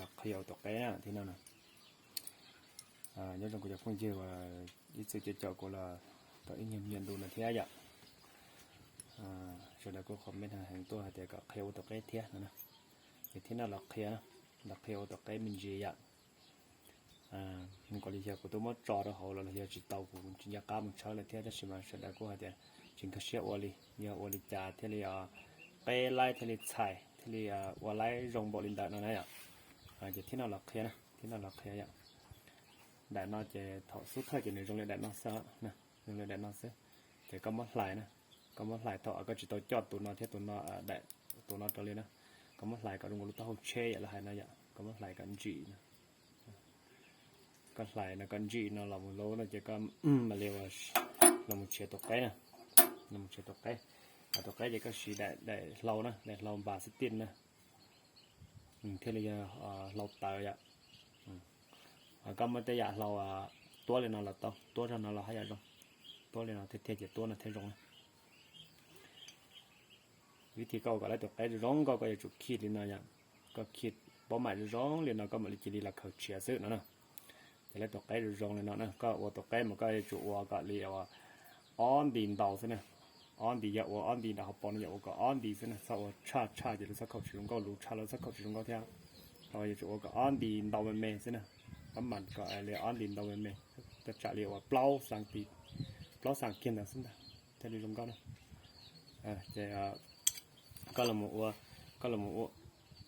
Los qhia ua tus qeb na thib no na. Nyob zoo kuv cov phooj ywg uas ib txwm caum kuv los tau ib nyuag ntu no thiab yom. Sawv daws kuj comment heev tuaj hais tias kom qhia ua tus qeb thiab no na. Ces thib no los qhia, los qhia ua tus qeb me ntsis yom. Nws kom li yog kuv twb muab tso rau hauv los los yog tsis tau kuv tsis nco qab mus tshawb lawm thiab, tab sis mas sawv daws kuj hais tias tsis nkag siab ua li, yog ua li cas thiaj li qeb laib thiaj li txhais thiaj li ua laib zoo npaum li ntawd no na yom. Ces thib no los qhia na, thib no los qhia yom. Daim no ces thaum xub thawj ces nws zoo li daim no xwb, zoo li daim no xwb. Ces koj muab hlais na, koj muab hlais thaum koj tsis tau coj tus no thiab tus no, daim tus no rau li na. Koj muab hlais kom zoo nkaus lub taub hau tsheb yom, lawv hais no yom, koj muab hlais kom ntsim no. Koj hlais no kom ntsim no los mus lub no ces koj mam li los mus tshiav tus qeb na, los mus tshiav tus qeb. Tus qeb ces koj siv daim hlau na, daim hlau npas xib tij na, thiaj li yog hlau tawv yom. Koj muab tej yam hlau tuab li no los tau, tuab zog no los haj yam zoo, tuab li no thiaj thiaj ces tuab no thiaj zoo na. Vib thib koj ua kom lawv tus qeb zoo zoo nkauj koj yuav tsum khij li no yom. Koj khij paub maim zoo zoo li no koj mam li cia li los khaws tshiav xwb no na. Ces lawv tus qeb zoo zoo li no na, koj ua tus qeb mas koj yuav tsum ua kom li ob nti ntau xwb na. Ob nti yog ua ob nti nram hauv paus no yog ua kom ob nti xwb na, txhob ua tshaj tshaj ces lub xab khaum tsis zoo nkauj, luv tshaj lub xab khaum tsis zoo nkauj thiab. Yuav tsum ua kom ob nti ntau me me xwb na. Pab mas kom li ob nti ntau me me, tej tsam li uas plaub xas ti, plaub xas kiag ntawd xwb ntag thiaj li zoo nkauj na. Ces koj los ua, koj los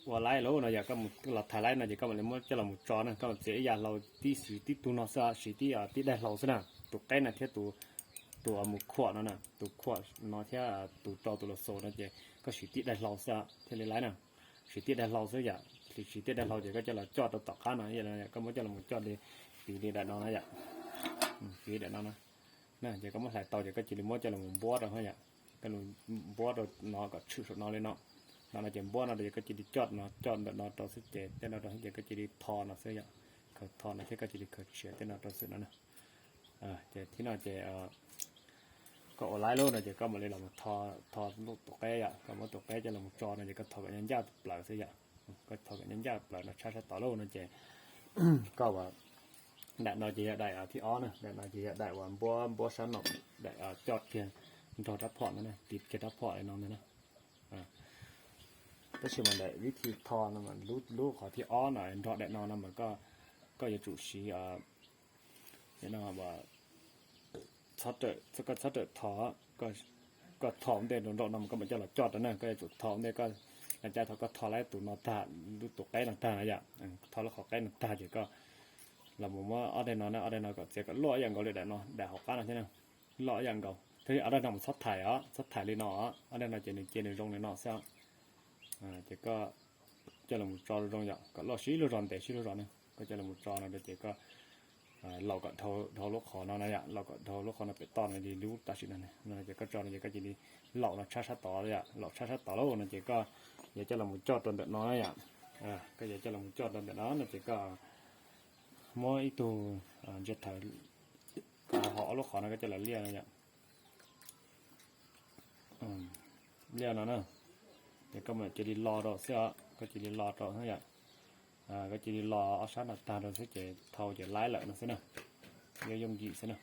ua laib lawm no yog koj los thaiv laib no ces koj mam li muab coj los tso na, koj mam txiav ib yam hlau tib siv tib tug no xwb, siv tib tib daim hlau xwb na. Tus qeb no thiab tus, tus mus khuam no na, tus khuam no thiab tus rau tus los xos no ces koj siv tib daim hlau xwb thiaj li laib na. Siv tib daim hlau xwb yom, siv tib daim hlau ces koj coj los coj rau tom qab no, koj muab coj los coj li, piv li daim no na yom, piv daim no na. Ces koj muab hlais tau ces koj cia li muab coj los npuab rau yom, koj npuab rau no kom tshwm saum no li no. No no ces npuab no ces koj cia li coj no coj ntawm no rau xwb ces tej no rau xwb ces koj cia li tho no xwb yom, khaws tho no thiab koj cia li khaws tshiav tej no rau xwb no na. Ces thib no ces koj ua laib lawm no ces koj mam li los tho, tho tus qeb yom, koj muab tus qeb coj los tso no ces koj tho kom nyob ncaj plaws xwb yom. Koj tho kom nyob ncaj plaws no tshab sab tod lawm no ces koj ua, daim no ces yog daim thib ob na, daim no ces yog daim uas npuab npuab sab no, daim coj kiag nrog rab phom no, tiv kiag rab phom li no ntag na. Tab sis mas daim vib thib tho no, lub qhov thib ob no nrog daim no no mas koj yuav tsum siv txhob rawm, koj txhob rawm tho, koj tho ua ntej nraum no mas koj mam coj los coj rau na, koj yuav tsum tho ua ntej, koj caj thaum koj tho laib tus no tag, lub tus qeb no tag na yom, tho lub qhov qeb no tag ces koj los mus muab ob daim no na, ob daim no kom txiav kom loj ib yam nkaus li daim no, daim hauv qab no thiab na, loj ib yam nkaus thiab. Ob daim no mas txhob thaiv os, txhob thaiv li no os, ob daim no ces nws cia nws zoo li no xwb. Ces koj coj los tso zoo zoo yom, kom loj sib lub zos ntev sib lub zos na, koj coj los tso no ces koj laus kom dhau lub qhov no na yom, laus kom dhau lub qhov no pem toj no li lub tam sim no no ces koj tso no ces koj cia li laus no tshab sab tod yom, laus tshab sab tod lawm no ces koj yuav coj los coj rau ntawm no na yom. Koj yuav coj los coj rau ntawm no no ces koj muab ib tug ntsia thawv hauv ob lub qhov no koj coj los liaj no yom. Liaj no na, ces koj mam cia li lo rau xwb os, koj cia li lo rau xwb yom. Koj cia li lo ob sab no tag rau xwb ces thau ces laib lawm no xwb na. Yooj yooj yim xwb na.